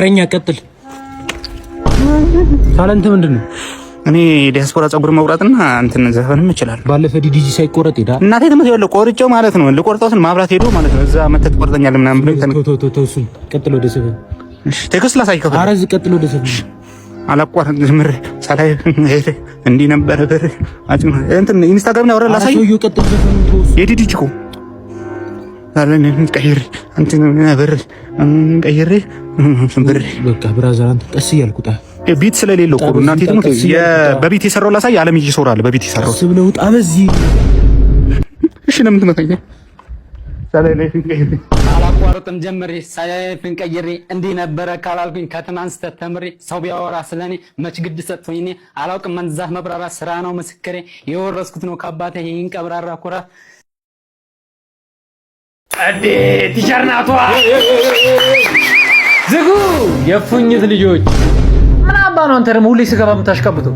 ወረኛ ቀጥል። Talent ምንድን ነው? እኔ ዲያስፖራ ፀጉር መቁረጥና እንትን ዘፈንም እችላለሁ። ባለፈ ዲዲጂ ሳይቆረጥ ሄዳ እናቴ ትምህርት ያለው ቆርጬው ማለት ነው። ልቆርጠው ስል ማብራት ሄዶ ማለት ነው። እዛ መተህ ትቆርጠኛለህ ምናምን ብሎ ተው ተው ተው፣ እሱን ቀጥል ወደ ዘፈን። እሺ text ላሳይ ከፈለክ። ኧረ እዚህ ቀጥል ወደ ዘፈን። አላቋርጥ ጀምሬ ሳላይ እንዲህ ነበረ ብር እንትን ኢንስታግራም ላይ አውራ ላሳይ። ሰውዬው ቀጥል ዘፈኑን ተው። የዲዲጂ እኮ ቀይሬ እንትን ብር ቀይሬ ብር በቃ brother አንተ ቀስ እያልኩ ጣ Beat ስለሌለው እኮ እናቴ ትሙት በ beat የሰራው ላሳይ። አለም እየሰራል በ beat የሰራው ቀስ ብለው ውጣ በዚህ። እሺ ለምን ትመታኝ? አላቋርጥም ጀምሬ ሳያይፍን ቀይሬ እንዲህ ነበረ ካላልኩኝ ከትናንት ስተት ተምሬ ሰው ቢያወራ ስለኔ መች ግድ ሰጥቶኝ እኔ አላውቅም መንዛት መብራራት ስራ ነው ምስክሬ የወረስኩት ነው ከአባቴ ይህን ቀብራራ ኩራት። እንዴ teacher ናቷ ዝጉ የፉኝት ልጆች ምን አባ ነው አንተ ደግሞ ሁሌ ስገባ የምታሽቀብጠው?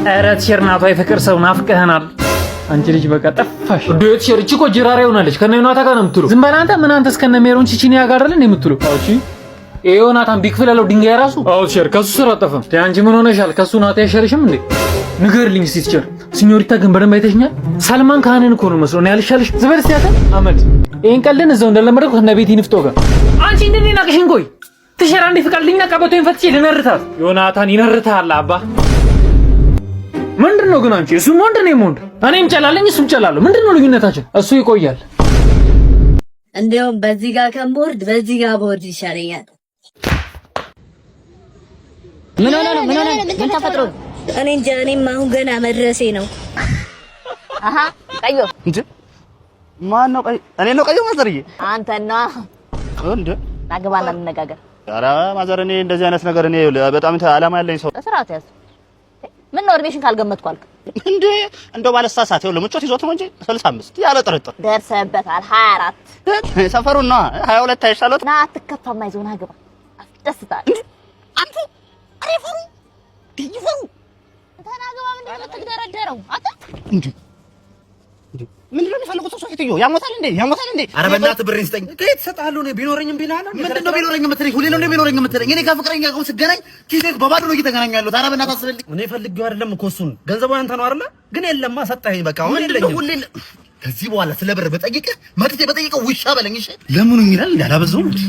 ኧረ teacher ናቷ የፍቅር ሰው ናፍቀህናል። አንቺ ልጅ በቃ ጠፋሽ። እንዴ teacher እቺ እኮ ጅራሬ ሆናለች። ከነ ዮናታ ጋር ነው የምትሉ። ዝም በል አንተ። ምን አንተስ ከነ ሜሮን ቺቺኒያ ጋር አይደል እንዴ የምትሉ? አውቺ ይሄ ዮናታን ቢክፍል ያለው ድንጋይ ራሱ። አዎ teacher ከሱ ስራ አጠፋም። አንቺ ምን ሆነሻል? ከሱ ናታ አይሻልሽም እንዴ? ንገርልኝ እስኪ teacher። ሲኞሪታ ግን በደንብ አይተሽኛል? ሰልማን ካህንን እኮ ነው መስሎ ነው ያልሻልሽ። ዝም በል እስኪ አንተ አመድ። ይሄን ቀልድን እዛው እንደለመደው ከነ ቤቲ ንፍጦ ጋር አንቺ እንደኔ ናቅሽን። ቆይ teacher አንዴ ፍቃድልኝና ቀበቶዬን ፈትቼ ልነርታት። ዮናታን ይነርታል። አባ ምንድን ነው ግን አንቺ? እሱም ወንድ እኔም ወንድ፣ እኔም ጨላለኝ እሱም ጨላለሁ። ምንድን ነው ልዩነታችን? እሱ ይቆያል። እንዲያውም በዚህ ጋር ከምወርድ በዚህ ጋር በወርድ ይሻለኛል። ምን ሆነ ነው? ምን ሆነ ነው? ምን ተፈጥሮ ነው? እኔ እንጃ። እኔም አሁን ገና መድረሴ ነው። አሃ ቀዮ። እንዴ ማን ነው ቀይ? እኔ ነው ቀዩ ማዘርዬ? አንተና እንዴ ናግባና እንነጋገር። ኧረ mother፣ እኔ እንደዚህ አይነት ነገር እኔ በጣም አላማ ያለኝ ሰው በስርዓት ያዝ። ምን ነው እድሜሽን ካልገመትኩ አልክ? እንዴ እንደው ባለሳሳት ይኸውልህ ምቾት ይዞት ነው እንጂ 65 ያለ ጥርጥር። ደርሰህበታል። 24። ሰፈሩን ነው 22 አይሻሎት? ና አትከፋም። አይዞህ ና ግባ። አስደስታል። አንቱ ኧረ ይፈሩ ይፈሩ። ተናግባ። ምንድን ነው የምትግደረደረው አንተ? እንዴ ምንድን ነው የሚፈልጉት? ሰው ሴትዮ ያሞታል እንዴ ያሞታል እንዴ? ኧረ በእናትህ ብሬን ስጠኝ። ከየት እሰጥሃለሁ? እኔ ቢኖረኝም ቢልሃል። ምንድን ነው ቢኖረኝ የምትለኝ? ሁሌ ነው እንደ ቢኖረኝ የምትለኝ? እኔ ከፍቅረኛ ጋር ስገናኝ ኪሴ በባዶ ነው እየተገናኘ ያለሁት። ኧረ በእናትህ አስብልኝ። እኔ ፈልጌው አይደለም እኮ እሱን ገንዘቡ ያንተ ነው አይደለ? ግን የለማ ሰጠኸኝ። በቃ አሁን ምንድን ነው የለኝም። ሁሌ ከዚህ በኋላ ስለ ብር በጠይቅህ መጥቼ በጠይቅህ ውሻ በለኝ። እሺ ለምኑ ይላል እንዴ? አላበዛሁም እንዴ?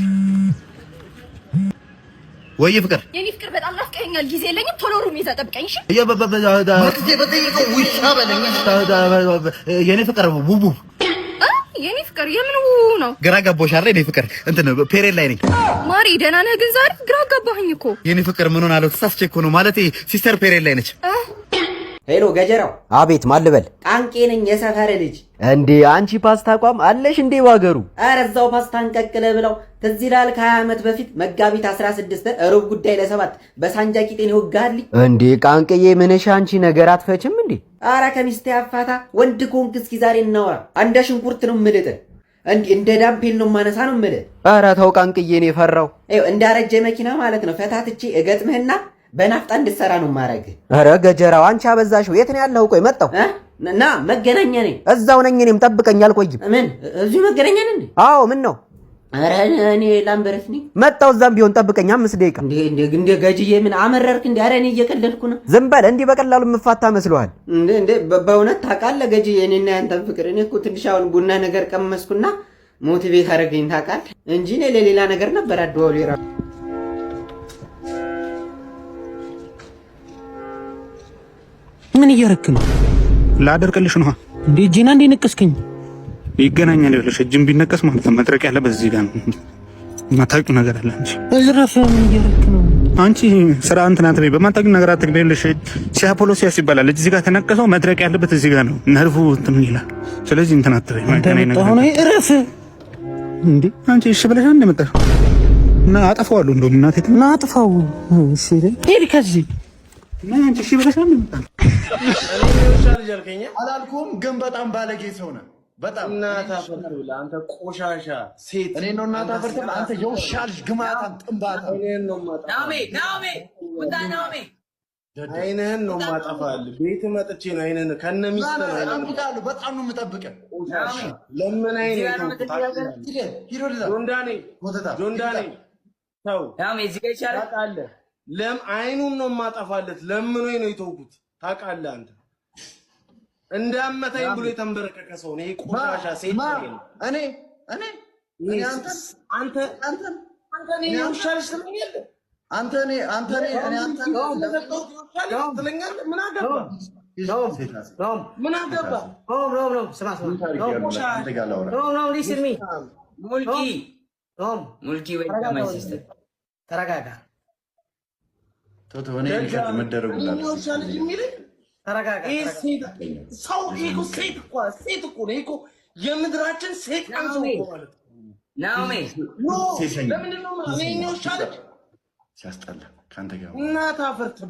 ወይ ፍቅር የኔ ፍቅር በጣም ናፍቀኸኛል። ጊዜ የለኝም። ቶሎ room ይዘህ ጠብቀኝ። እሺ። መጥቼ በጠይቅህ ውሻ በለኝ። እሺ የኔ ፍቅር ቡቡ። የኔ ፍቅር የምን ነው? ግራ ገባሽ አይደል? የኔ ፍቅር እንትን period ላይ ነኝ። ማሪ ደህና ነህ? ግን ዛሬ ግራ ገባኸኝ እኮ። የኔ ፍቅር ምን ሆናለሁ? ተሳስቼ እኮ ነው ማለቴ sister period ላይ ነች። Hello ገጀራው። አቤት፣ ማን ልበል? ቃንቄ ነኝ የሰፈር ልጅ። እንዴ አንቺ ፓስታ አቋም አለሽ እንዴ ባገሩ? ኧረ እዛው ፓስታን ቀቅለ ብለው። ትዝ ይልሃል ከ20 ዓመት በፊት መጋቢት 16 6:45 በሳንጃ ቂጤን ይወጋልኝ። እንዴ ቃንቅዬ ምንሽ አንቺ ነገር አትፈችም እንዴ? ኧረ ከሚስቴ አፋታ። ወንድ ከሆንክ እስኪ ዛሬ እናውራ። እንደ ሽንኩርት ነው የምልጥህ፣ እንደ dumbbell ነው ማነሳ ነው የምልህ። ኧረ ተው ቃንቅዬ፣ እኔ ፈራው። ይኸው እንዳረጀ መኪና ማለት ነው ፈታትቼ እገጥምህና በናፍጣ እንድትሰራ ነው የማደርግህ። ኧረ ገጀራው አንቺ አበዛሽው። የት ነው ያለኸው? ቆይ መጣሁ። ና መገናኛ ነኝ። እዛው ነኝ እኔም፣ ጠብቀኝ አልቆይም። ምን እዚሁ መገናኛ ነን? አዎ ምን ነው? ኧረ እኔ ላምበረት ነኝ። መጣሁ። እዛም ቢሆን ጠብቀኝ 5 ደቂቃ። እንዴ እንዴ እንዴ ገጅዬ ምን አመረርክ እንዴ? ኧረ እኔ እየቀለድኩ ነው። ዝም በል። እንዲህ በቀላሉ የምፋታ መስሎሃል? እንዴ እንዴ በእውነት ታውቃለህ ገጅዬ፣ እኔና ያንተን ፍቅር እኔ እኮ ትንሽ አሁን ቡና ነገር ቀመስኩና motivate አደረገኝ ታውቃለህ እንጂ እኔ ለሌላ ነገር ነበር አደዋውሌ እራሱ። ምን እያረክ ነው? ላደርቅልሽ ነው። እንዴ እጄና እንዴ ነቀስከኝ? ይገናኛል። ይኸውልሽ እጅም ቢነቀስ ማለት ነው መድረቅ ያለበት እዚህ ጋር ነው። የማታውቂው ነገር አለ አንቺ። እዝራፍ ምን እያረክ ነው? አንቺ ስራ እንትን አትበይ፣ በማታውቂው ነገር አትግቢ። ይኸውልሽ ሲያፖሎሲያስ ይባላል። እጅ እዚህ ጋር ተነቀሰው መድረቅ ያለበት እዚህ ጋር ነው። ነርፉ እንትን ይላል። ስለዚህ እንትን አትበይ። ማይገናኝ ነገር አሁን እረፍ እንዴ አንቺ እሺ ብለሽ ነው እንደመጣሽው እና አጠፋዋለሁ። እንደውም እናቴ እና አጥፋው። እሺ ሂድ ከዚህ። እና አንቺ እሺ ብለሽ ነው እንደመጣሽው። አላልኩም፣ ግን በጣም ባለጌ ሰው ነህ። በጣም እናት አፈር ብለህ አንተ ቆሻሻ ሴት። እኔ ነው እናት አፈር ትብል አንተ የውሻ ልጅ ግማታም ጥንባታም። አይንህን ነው የማጠፋልህ። አይንህን ነው የማጠፋልህ። ቤት መጥቼ ነው አይንህን ከነ ሚስትህ ነው አይንህን። እጠብቅሃለሁ። በጣም ነው የምጠብቅህ። ቆሻሻ ለምን አይን የተውኩት? ጆንዳኔ ጆንዳኔ። ተው ናኦሚ እዚህ ጋር ይሻላል። ታውቃለህ። ለም አይኑን ነው የማጠፋለት። ለምኖኝ ነው የተውኩት። ታውቃለህ አንተ እንዳመታኝ ብሎ የተንበረከከ ሰው ነው። ይሄ ቆሻሻ ሴት ነው። እኔ እኔ እኔ አንተን አንተ አንተን አንተ እኔ የውሻ ልጅ ትለኛለህ። አንተ እኔ አንተ እኔ እኔ አንተን ትለኛለህ። ምን አገባ ምን አገባ? ስማ ስማ፣ listen me. ሙልኪ ሙልኪ ወይ my sister. ተረጋጋ። ተው፣ እኔ record መደረጉ የውሻ ልጅ የሚለኝ ተረጋጋ። ይሄ ሴት ሰው፣ ይሄ እኮ ሴት እኮ፣ ሴት እኮ ነው። ይሄ እኮ የምድራችን ሴጣን ሰው እኮ ማለት ነው። ናኦሚ። No፣ ለምንድን ነው እኔ የውሻ ልጅ ሲያስጠላ ከአንተ ጋር እናት አፈር ትብል።